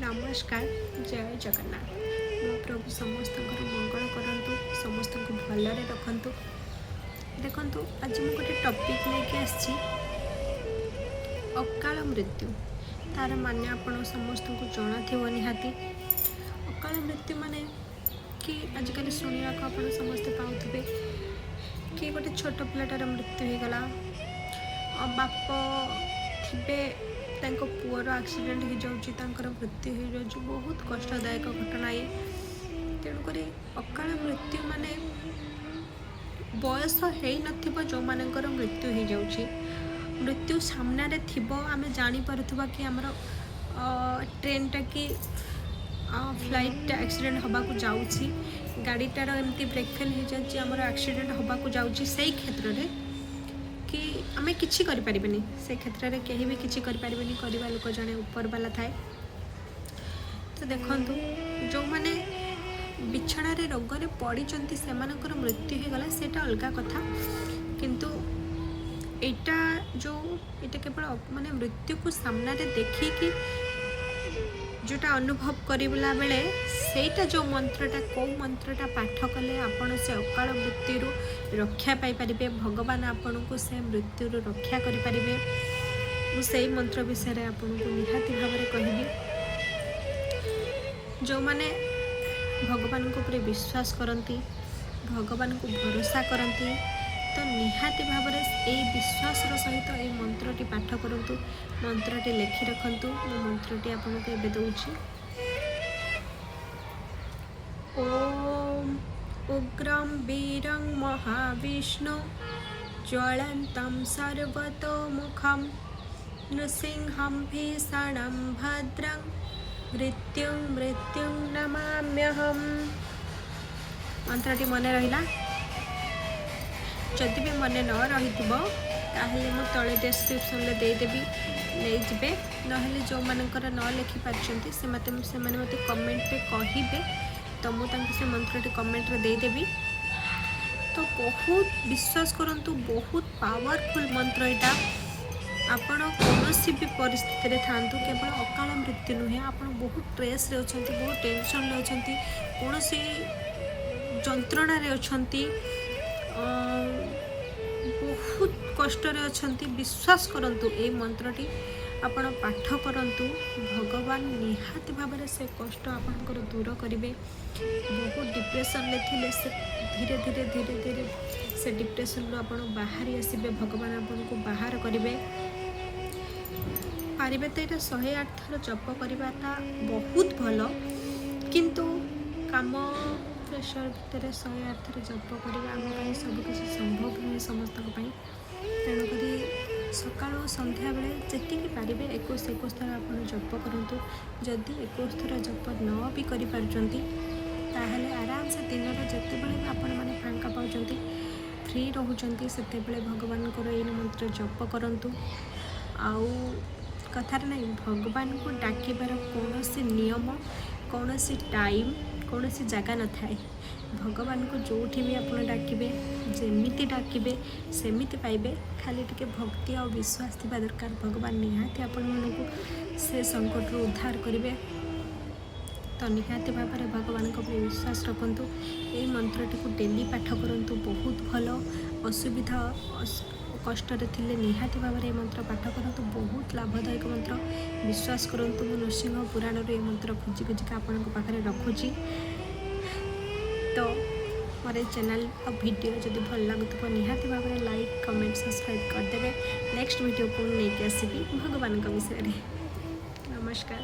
ନମସ୍କାର, ଜୟ ଜଗନ୍ନାଥ। ମୋ ପ୍ରଭୁ ସମସ୍ତଙ୍କର ମଙ୍ଗଳ କରନ୍ତୁ, ସମସ୍ତଙ୍କୁ ଭଲରେ ରଖନ୍ତୁ। ଦେଖନ୍ତୁ, ଆଜି ମୁଁ ଗୋଟେ ଟପିକ୍ ନେଇକି ଆସିଛି, ଅକାଳ ମୃତ୍ୟୁ। ତାର ମାନେ ଆପଣ ସମସ୍ତଙ୍କୁ ଜଣାଥିବ ନିହାତି। ଅକାଳ ମୃତ୍ୟୁ ମାନେ କି ଆଜିକାଲି ଶୁଣିବାକୁ ଆପଣ ସମସ୍ତେ ପାଉଥିବେ କି ଗୋଟେ ଛୋଟ ପିଲାଟାର ମୃତ୍ୟୁ ହେଇଗଲା, ଆଉ ବାପ ଥିବେ, ତାଙ୍କ ପୁଅର ଆକ୍ସିଡେଣ୍ଟ ହେଇଯାଉଛି, ତାଙ୍କର ମୃତ୍ୟୁ ହେଇଯାଉଛି। ବହୁତ କଷ୍ଟଦାୟକ ଘଟଣା ଇଏ। ତେଣୁକରି ଅକାଳ ମୃତ୍ୟୁ ମାନେ ବୟସ ହେଇନଥିବ ଯେଉଁମାନଙ୍କର ମୃତ୍ୟୁ ହେଇଯାଉଛି, ମୃତ୍ୟୁ ସାମ୍ନାରେ ଥିବ, ଆମେ ଜାଣିପାରୁଥିବା କି ଆମର ଟ୍ରେନଟା କି ଫ୍ଲାଇଟ୍ଟା ଆକ୍ସିଡେଣ୍ଟ ହେବାକୁ ଯାଉଛି, ଗାଡ଼ିଟାର ଏମିତି ବ୍ରେକ୍ ଫେଲ୍ ହେଇଯାଉଛି, ଆମର ଆକ୍ସିଡେଣ୍ଟ ହେବାକୁ ଯାଉଛି, ସେଇ କ୍ଷେତ୍ରରେ କି ଆମେ କିଛି କରିପାରିବେନି। ସେ କ୍ଷେତ୍ରରେ କେହି ବି କିଛି କରିପାରିବେନି। କରିବା ଲୋକ ଜଣେ ଉପରବାଲା ଥାଏ। ତ ଦେଖନ୍ତୁ, ଯେଉଁମାନେ ବିଛଣାରେ ରୋଗରେ ପଡ଼ିଛନ୍ତି, ସେମାନଙ୍କର ମୃତ୍ୟୁ ହେଇଗଲା, ସେଇଟା ଅଲଗା କଥା। କିନ୍ତୁ ଏଇଟା ଯେଉଁ ଏଇଟା କେବଳ ମାନେ ମୃତ୍ୟୁକୁ ସାମ୍ନାରେ ଦେଖିକି ଯେଉଁଟା ଅନୁଭବ କରିଲା ବେଳେ ସେଇଟା ଯେଉଁ ମନ୍ତ୍ରଟା, କେଉଁ ମନ୍ତ୍ରଟା ପାଠ କଲେ ଆପଣ ସେ ଅକାଳ ମୃତ୍ୟୁରୁ ରକ୍ଷା ପାଇପାରିବେ, ଭଗବାନ ଆପଣଙ୍କୁ ସେ ମୃତ୍ୟୁରୁ ରକ୍ଷା କରିପାରିବେ, ମୁଁ ସେଇ ମନ୍ତ୍ର ବିଷୟରେ ଆପଣଙ୍କୁ ନିହାତି ଭାବରେ କହିବି। ଯେଉଁମାନେ ଭଗବାନଙ୍କ ଉପରେ ବିଶ୍ୱାସ କରନ୍ତି, ଭଗବାନଙ୍କୁ ଭରସା କରନ୍ତି, ତ ନିହାତି ଭାବରେ ଏଇ ବିଶ୍ୱାସର ସହିତ ଏଇ ମନ୍ତ୍ରଟି ପାଠ କରନ୍ତୁ। ମନ୍ତ୍ରଟି ଲେଖି ରଖନ୍ତୁ। ମୁଁ ମନ୍ତ୍ରଟି ଆପଣଙ୍କୁ ଏବେ ଦେଉଛି। ଓମ୍ ଉଗ୍ରಂ ବୀରଂ ମହାବିଷ୍ଣୁ ज्वलन्तं सर्वतोमुखं नृसिंहं भीषणं भद्रं मृत्युं मृत्युं नमाम्यहम्। ମନ୍ତ୍ରଟି ମନେ ରହିଲା? ଯଦି ବି ମନେ ନ ରହିଥିବ, ତାହେଲେ ମୁଁ ତଳେ ଡେସ୍କ୍ରିପସନ୍ରେ ଦେଇଦେବି, ନେଇଯିବେ। ନହେଲେ ଯେଉଁମାନଙ୍କର ନ ଲେଖିପାରୁଛନ୍ତି, ସେମାନେ ମୋତେ କମେଣ୍ଟରେ କହିବେ, ତ ମୁଁ ତାଙ୍କୁ ସେ ମନ୍ତ୍ରଟି କମେଣ୍ଟରେ ଦେଇଦେବି। ତ ବହୁତ ବିଶ୍ୱାସ କରନ୍ତୁ, ବହୁତ ପାୱାରଫୁଲ୍ ମନ୍ତ୍ର ଏଇଟା। ଆପଣ କୌଣସି ବି ପରିସ୍ଥିତିରେ ଥାଆନ୍ତୁ, କେବଳ ଅକାଳ ମୃତ୍ୟୁ ନୁହେଁ, ଆପଣ ବହୁତ ଷ୍ଟ୍ରେସ୍ରେ ଅଛନ୍ତି, ବହୁତ ଟେନସନ୍ରେ ଅଛନ୍ତି, କୌଣସି ଯନ୍ତ୍ରଣାରେ ଅଛନ୍ତି, ବହୁତ କଷ୍ଟରେ ଅଛନ୍ତି, ବିଶ୍ୱାସ କରନ୍ତୁ, ଏଇ ମନ୍ତ୍ରଟି ଆପଣ ପାଠ କରନ୍ତୁ, ଭଗବାନ ନିହାତି ଭାବରେ ସେ କଷ୍ଟ ଆପଣଙ୍କର ଦୂର କରିବେ। ବହୁତ ଡିପ୍ରେସନରେ ଥିଲେ ସେ ଧୀରେ ଧୀରେ ଧୀରେ ଧୀରେ ସେ ଡିପ୍ରେସନରୁ ଆପଣ ବାହାରି ଆସିବେ, ଭଗବାନ ଆପଣଙ୍କୁ ବାହାର କରିବେ। ପାରିବେ ତ ଏଇଟା 108 ଥର ଜପ କରିବାଟା ବହୁତ ଭଲ। କିନ୍ତୁ କାମ ପ୍ରେସର ଭିତରେ 108 ଥର ଜପ କରିବା ଆମ ପାଇଁ ସବୁକିଛି ସମ୍ଭବ ନୁହେଁ ସମସ୍ତଙ୍କ ପାଇଁ। ତେଣୁକରି ସକାଳୁ ସନ୍ଧ୍ୟାବେଳେ ଯେତିକି ପାରିବେ 21 21 ଥର ଆପଣ ଜପ କରନ୍ତୁ। ଯଦି 21 ଥର ଜପ ନ ବି କରିପାରୁଛନ୍ତି, ତାହେଲେ ଆରାମସେ ଦିନର ଯେତେବେଳେ ବି ଆପଣମାନେ ଫାଙ୍କା ପାଉଛନ୍ତି, ଫ୍ରି ରହୁଛନ୍ତି, ସେତେବେଳେ ଭଗବାନଙ୍କର ଏଇ ମନ୍ତ୍ର ଜପ କରନ୍ତୁ। ଆଉ କଥାରେ ନାହିଁ, ଭଗବାନଙ୍କୁ ଡାକିବାର କୌଣସି ନିୟମ, କୌଣସି ଟାଇମ୍, କୌଣସି ଜାଗା ନଥାଏ। ଭଗବାନଙ୍କୁ ଯେଉଁଠି ବି ଆପଣ ଡାକିବେ, ଯେମିତି ଡାକିବେ, ସେମିତି ପାଇବେ। ଖାଲି ଟିକେ ଭକ୍ତି ଆଉ ବିଶ୍ୱାସ ଥିବା ଦରକାର। ଭଗବାନ ନିହାତି ଆପଣମାନଙ୍କୁ ସେ ସଙ୍କଟରୁ ଉଦ୍ଧାର କରିବେ। ତ ନିହାତି ଭାବରେ ଭଗବାନଙ୍କ ଉପରେ ବିଶ୍ୱାସ ରଖନ୍ତୁ। ଏଇ ମନ୍ତ୍ରଟିକୁ ଡେଲି ପାଠ କରନ୍ତୁ, ବହୁତ ଭଲ। ଅସୁବିଧା କଷ୍ଟରେ ଥିଲେ ନିହାତି ଭାବରେ ଏ ମନ୍ତ୍ର ପାଠ କରନ୍ତୁ। ବହୁତ ଲାଭଦାୟକ ମନ୍ତ୍ର। ବିଶ୍ୱାସ କରନ୍ତୁ, ମୁଁ ନୃସିଂହ ପୁରାଣରୁ ଏ ମନ୍ତ୍ର ଖୋଜି ଖୋଜିକା ଆପଣଙ୍କ ପାଖରେ ରଖୁଛି। ତ ମୋର ଏ ଚ୍ୟାନେଲ୍ ଆଉ ଭିଡ଼ିଓ ଯଦି ଭଲ ଲାଗୁଥିବ, ନିହାତି ଭାବରେ ଲାଇକ୍, କମେଣ୍ଟ, ସବସ୍କ୍ରାଇବ୍ କରିଦେବେ। ନେକ୍ସଟ ଭିଡ଼ିଓ ପୁଣି ନେଇକି ଆସିବି ଭଗବାନଙ୍କ ବିଷୟରେ। ନମସ୍କାର।